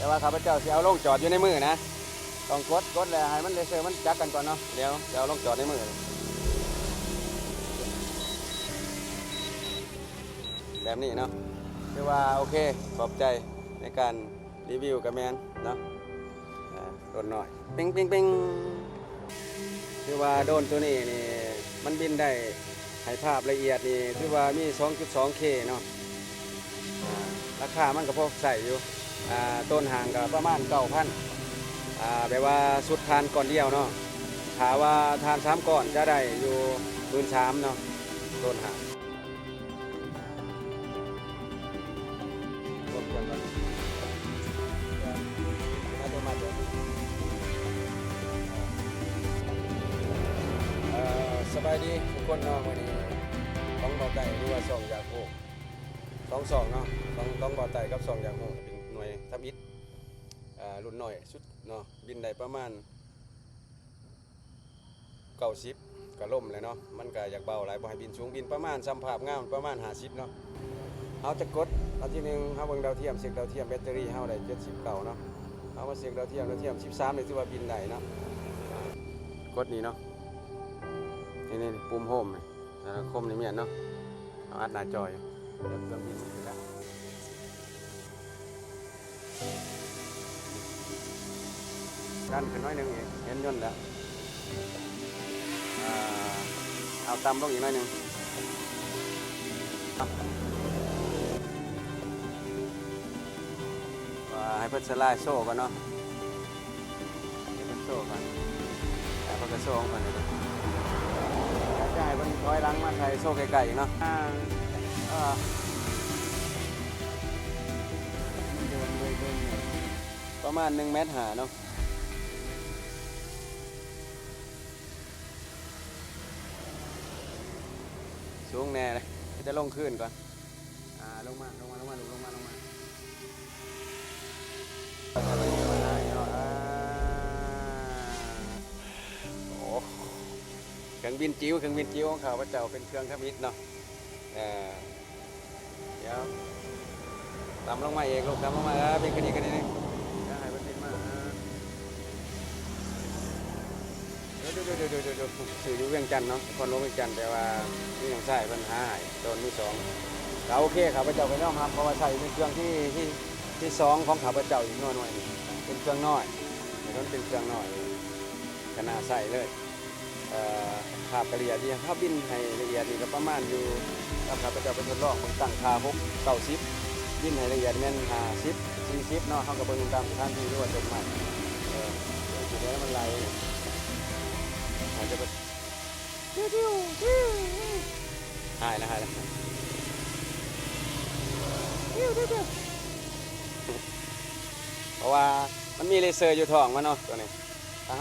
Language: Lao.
ແຕ່ວ່າຂ້າພະເຈົ້າຊິເອົາລົງຈອດຢູ່ໃນມືນະ ຕ້ອງກົດ ກົດແລ້ວໃຫ້ມັນເລເຊີມັນຈັບກັນກ່ອນເນາະ ດຽວຈະເອົາລົງຈອດໃນມື ແບບນີ້ເນາະ ຖືວ່າໂອເຄ ຂອບໃຈໃນການ ຣີວິວກະແມ່ນເນາະ ອ່າ ໂດຣນນ້ອຍ ເປັງ ເປັງ ເປັງ ຖືວ່າໂດຣນໂຕນີ້ນີ້ ມັນບິນໄດ້ ໃຫ້ພາບລະອຽດນີ້ ຖືວ່າມີສອງຈຸດສອງເຄເນາະ ອ່າ ລາຄາມັນກະພໍໃຊ້ຢູ່ ອ່າ ໂຕນຫ້າງກະປະມານເກົ້າພັນ ອ່າ ແບບວ່າຊຸດຖ່ານກ້ອນດຽວເນາະ ຖ້າວ່າຖ່ານສາມກ້ອນຈະໄດ້ຢູ່ໝື່ນສາມເນາະ ໂຕນຫ້າງ. ເອີ ສະບາຍດີທຸກຄົນເນາະ ມື້ນີ້ຂອງບ່າວໄຕ້ ຫຼືວ່າຊ່ອງຢາກຮູ້ ສອງຊ່ອງເນາະ ຂອງ ຂອງບ່າວໄຕ້ກັບຊ່ອງຢາກຮູ້ ເປັນໜ່ວຍທຳອິດ ເອີ ລຸ້ນນ້ອຍສຸດເນາະ ບິນໄດ້ປະມານ ເກົ້າສິບກະລົມແຫຼະເນາະ ມັນກະຢາກເບົາຫຼາຍ ບໍ່ໃຫ້ບິນສູງ ບິນປະມານຊ່ຳພາບງາມ ປະມານຫ້າສິບເນາະ ເຮົາຈະກົດ ອັນທີໜຶ່ງ ເຮົາເບິ່ງດາວທຽມ ເຊັກດາວທຽມ ແບັດເຕີຣີເຮົາໄດ້ເຈັດສິບເກົ້າເນາະ ເຮົາມາເຊັກດາວທຽມ ດາວທຽມສິບສາມນີ້ຖືວ່າບິນໄດ້ເນາະ ກົດນີ້ເນາະ ນີ້ໆ ປຸ່ມໂຮມນີ້ ແລ້ວໂຄມນີ້ແມ່ນເນາະ ເຮົາອັດໜ້າຈໍຢູ່ ເຄື່ອງບິນຂຶ້ນແລ້ວ. ດັນຂຶ້ນໜ້ອຍໜຶ່ງອີກ ເຫັນຍົນແລ້ວ ເອົາຕ່ຳລົງອີກໜ້ອຍໜຶ່ງ ວ່າໃຫ້ເພິ່ນສະລາຍໂຊກ່ອນເນາະ. ໃຫ້ເພິ່ນໂຊກ່ອນ ແລ້ວເພິ່ນກະໂຊຂອງເພິ່ນນີ້ ແລ້ວຈະໃຫ້ເພິ່ນຖອຍຫຼັງມາຖ່າຍໂຊໃກ້ໆອີກເນາະ ອ່າ ປະມານໜຶ່ງແມັດຫ້າເນາະ ສູງແນ່ເລີຍ ຈະລົງຄືນກ່ອນ. ອ່າ ລົງມາ ລົງມາ ລົງມາ ລູກ ລົງມາ ລົງມາ ໂອ້ ເຄື່ອງບິນຈິ໋ວ ເຄື່ອງບິນຈິ໋ວຂອງຂ້າພະເຈົ້າ ເປັນເຄື່ອງທຳອິດເນາະ ເອີ ດຽວ ຕ່ຳລົງມາອີກ ລູກ ຕ່ຳລົງມາ ເອີ ບິນຂຶ້ນອີກ ຂຶ້ນອີກ ດຽວໃຫ້ເພິ່ນບິນມາ ເອີ ດູໆໆໆ ຊື້ຢູ່ວຽງຈັນເນາະ ນະຄອນຫຼວງວຽງຈັນ ແຕ່ວ່າມີນ້ອງຊາຍເພິ່ນຫາໃຫ້ ໂຕນມືສອງ ກະໂອເຄ ຂ້າພະເຈົ້າກະຍອມຮັບ ເພາະວ່າໃຊ້ເປັນເຄື່ອງທີ ທີ ທີສອງຂອງຂ້າພະເຈົ້າອີກເນາະ ໜ່ວຍນີ້ ເປັນເຄື່ອງນ້ອຍ ໂຕນັ້ນເປັນເຄື່ອງນ້ອຍ ຂະໜາດໃຊ້ເລີຍ ເອີ ພາບກະລະອຽດດີ ເຮົາບິນໃຫ້ລະອຽດນີ້ກະປະມານຢູ່ ຕາມຂ້າພະເຈົ້າໄປທົດລອງເບິ່ງ ຕັ້ງຄ່າຫົກ ເກົ້າສິບ ບິນໃຫ້ລະອຽດແມ່ນຫ້າສິບ ສີ່ສິບເນາະ ເຮົາກະເບິ່ງຕາມສະຖານທີ່ ຫຼືວ່າຕົ້ນໄມ້ ເອີ ເບິ່ງຊິໄດ້ມັນໄຫຼ ອາດຈະ ຫາຍລະ ຫາຍລະ ເພາະວ່າມັນມີເລເຊີຢູ່ທ້ອງມັນເນາະ ໂຕນີ້.